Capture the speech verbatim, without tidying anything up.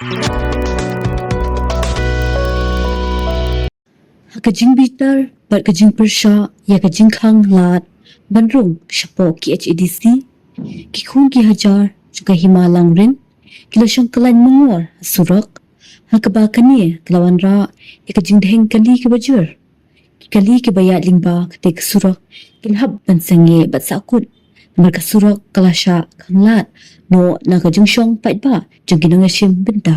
Ha ka jingbitar bad ka jingpyrshah ïa ka jingkhang lad ban rung shapoh ki H A D C, ki khun ki hajar jong ka Hima Langrin ki la shong kyllaiñ mangor ha surok, ha kaba kane ka la wanrah ïa ka jingdheng kali kaba jur. Ki kali kiba ïaid lyngba katei ka surok ki la hap ban sangeh bad sahkut namar ka surok ka la shah khang lad noh na ka jingshong paidbah jong ki nongïashim bynta.